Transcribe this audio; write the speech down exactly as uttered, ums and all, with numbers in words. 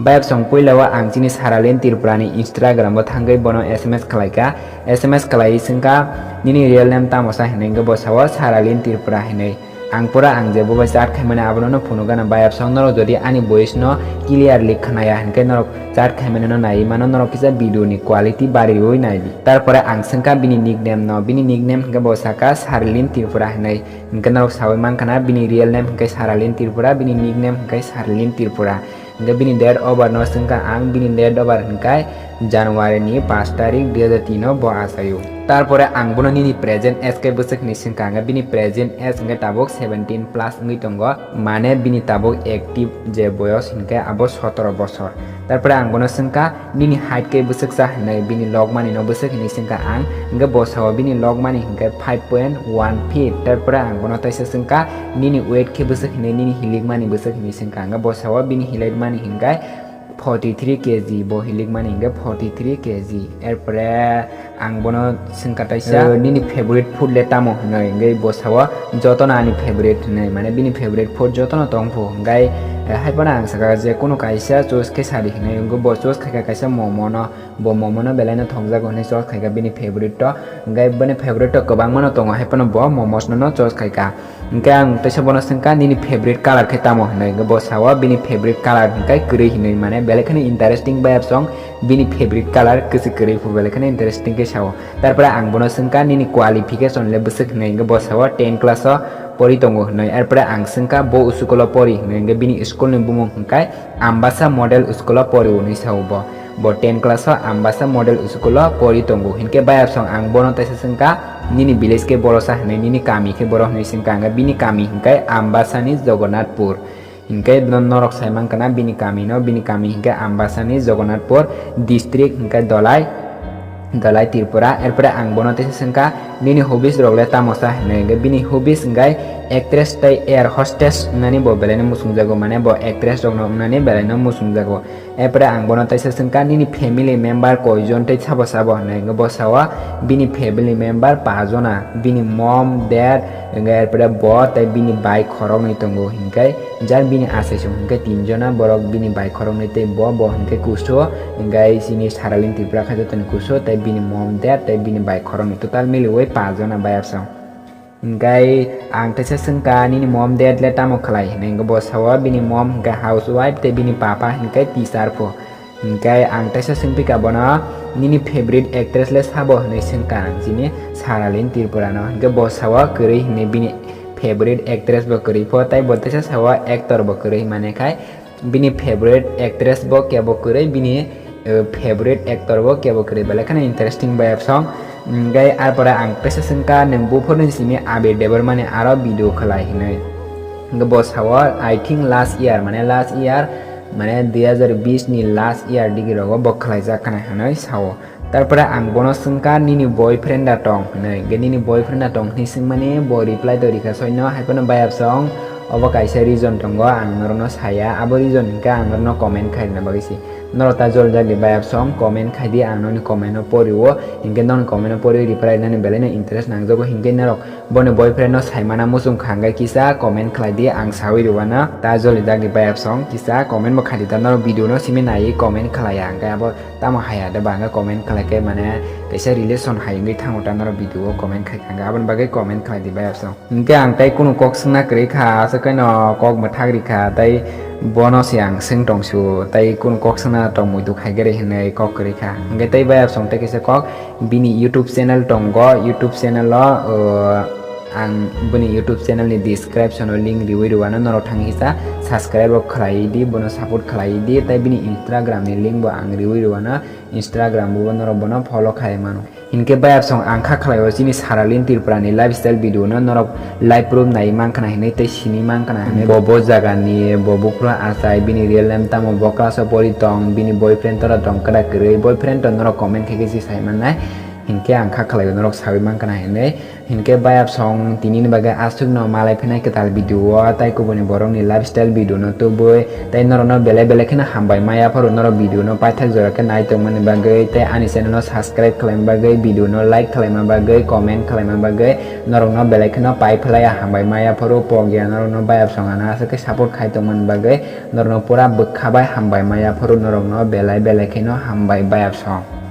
Bayapsong puila o ang chini Saralin Tripura ni Instagram o thangwi bono S M S khlaikha. S M S khlaiwi swngkha, "Nini real name tamo sa?" hinwi, hwnkhe bo sao, "Saralin Tripura" hinwi. Ang pura ang je bo bai chat khaimani abono no phunukgana. Bayapsong norok jodi ani voice no clearly khnaya hinkhe norok chat khaimani no naiwi mano, norok kisa video ni quality bariwi naidi. Tarpore ang swngkha bini nickname no, bini nickname hinkhe bo sakha Saralin Tripura hinwi. Hinkhe norok sawi mankha na bini real name hinkhe Saralin Tripura, bini nickname hinkhe Saralin Tripura. Hinkhe bini date of birth no swngkha ang, bini date of birth hinkhe January ni pash tarik dui hajar tin o bo achaio. Tarpore ang bono nini present age khe bwswk hinwi swngkha, hinkhe bini present age hinkhe tabuk seventeen plus wngwi tongo, mane bini tabuk active je boyos hinkhe abo sotoro bosor. Tarpore ang bono swngkha, "Nini height khe bwswk cha?" hinwi, bini logmani no bwswk hinwi swngkha ang, hinkhe bo sao bini logmani hinkhe five point one feet. Tarpore ang bono teisa swngkha, "Nini weight khe bwswk hinwi, nini hilikmani bwswk hinwi?" swngkha, hinkhe bo sao bini hilikmani hinkhe forty three K G, bo hilikmani hinkhe forty three K G. Erpore ang bono swngkha teisa, "Nini favorite food le tamo?" hinwi, hinkhe bo sao, "Jotono ani favorite," hinwi, mane bini favorite food jotono tongphu, hinkhe, eh, haiphano ang sakha je kunu kaisa choose khe sadi hinwi, hinkhe bo choose khaikha kaisa momo no, bo momo no belai no thokjago hinwi choose khaikha bini favorite to, hinkhe bini favorite to kwbangma no tongo, haiphano bo momos no no choose khaikha. Hinkhe ang teisa bono swngkha, "Nini favorite color khe tamo?" hinwi, hinkhe bo sao bini favorite color hinkhe kwrwi hinwi, mane belai kheno interesting bayapsong bini favorite color kwchwk kwrwi phu, belai kheno interesting khe sao. Tarpore ang bono swngkha, "Nini qualification le bwswk?" hinwi, hinkhe bo sao ten class o pori tongo hinwi. Erpore ang swngkha, "Bo school o pori?" hinwi, hinkhe bini school ni bumung hinkhe Ambasa Model School o pori hinwi sao bo. Bo ten class o Ambasa Model School o pori tongo. Hinkhe bayapsong ang bono teisa swngkha, "Nini village khe boro sa?" hinwi, "Nini kami khe boro?" hinwi swngkha, hinkhe bini kami hinkhe Ambasa ni Jagannathpur. Hinkhe no-, norok sai mankha na bini kami no, bini kami hinkhe Ambasa ni Jagannathpur district hinkhe Dhalai, Dhalai Tripura. Erpore ang bono teisa swngkha, "Nini hobbies rok le tamo cha?" hinwi, hinkhe bini hobbies hinkhe actress tei air hostess wngnani bo belai no muchungjago, mane bo actress rok no wngnani belai no muchungjago. Erpore ang bono teisa swngkha, "Nini family member koijon tei sabo sabo?" hinwi, hinkhe bo sao bini family member pajona, bini mom, dad, hinkhe erpore bo tei bini bai khoroknwi tongo, hinkhe jar bini achaisong hinkhe tinjona borok, bini bai khoroknwi tei bo, bo hinkhe kusu, hinkhe chini Saralin Tripura khe jotoni kusu tei bini mom, dad tei bini bai khoroknwi, total miliwi pajona bayapsong. Hinkhe ang teisa swngkha, "Nini mom dad le tamo khlai?" hinwi, hinkhe bo sao bini mom hinkhe housewife tei bini papa hinkhe teacher pho. Hinkhe ang teisa swngpikha bono, "Nini favorite actress le sabo?" hinwi swngkha ang chini Saralin Tripura no. Hinkhe bo sao kwrwi hinwi, bini favorite actress bo kwrwi pho, tei bo teisa sao actor bo kwrwi, mane khai bini favorite actress bo kebo kwrwi, bini, eh, favorite actor bo kebo kwrwi, belai kheno interesting bayapsong. Hinkhe arpore ang teisa swngkha, "Nwng buphurni simi Abir Debbarma ni aro video khlai?" hinwi. Hinkhe bo sao, "I think last year," mane last year, mane dui hajar bish ni last year digi rogo bo khlaijak khna hinwi sao. Tarpore ang bono swngkha, "Nini boyfriend da tong?" hinwi. Hinkhe, "Nini boyfriend da tong?" hinwi swngmani bo reply to rikha soino, haiphano bayapsong, obo kaisa reason tongo, ang norokno saya. Abo reason hinkhe ang norokno comment khairina bagwi se. Norok ta jol jagdi bayapsong, comment khaidi, ang noni comment no porio. Hinkhe noni comment no poriwi reply nani belai no interest nangjago, hinkhe norok boni boyfriend no saimana muchung kha, hinkhe kisa comment khlaidi, ang sawi rwano. Ta joli jagdi bayapsong, kisa comment bo khaidi, ta norok video no simi naiwi comment khlaiya, hinkhe abo tamo haya de ba, hinkhe comment khlai khe mane kaisa relation hai wngwi thango, ta norok video o comment khai kha, hinkhe aboni bagwi comment khlaidi bayapsong. Hinkhe ang tei kunu kok swngna kwrwi kha, aswk khe no kok mwthak rikha, tei bono se ang swng tongsu, tei kunu kok swngna tong muitu khai gere hinwi kok kwrwi kha. Hinkhe tei bayapsong tei kaisa kok, bini YouTube channel tongo, YouTube channel o, uh, ang bini YouTube channel ni description o link riwi rwano, norok thangwi kisa subscribe bo khlai di, bono support khlai di, tei bini Instagram ni link bo ang riwi rwano, Instagram bo norok bono follow khai mano. Hinkhe bayapsong ang kha khlaio chini Saralin Tripura ni lifestyle video no norok live proof nai mankha na hinwi tei sini mankha na hinwi. Bo bo jaga ni, bo buphuru achai, bini real name tamo, bo class o pori tong, bini boyfriend tora tong kwda kwrwi, boyfriend to norok comment khai khe se sai mannai. Hinkhe ang kha khlai norok sawi mankha na hinwi. Hinkhe bayapsong tinini bagwi aswkno malai phinai kwtal video o, tai kubuni borokni lifestyle video no tubui, tai norokno belai belai kheno hambai maya phuru norok video no paithak jora khe nai tongmani bagwi, tai ani channel no subscribe khlaima bagwi, video no like khlaima bagwi, comment khlaima bagwi norokno belai kheno pai phlai ya hambai maya phuru pokya norokno bayapsong ano aswk khe support khai tongmani bagwi norokno pura bwkha bai hambai maya phuru norokno belai belai kheno hambai bayapsong.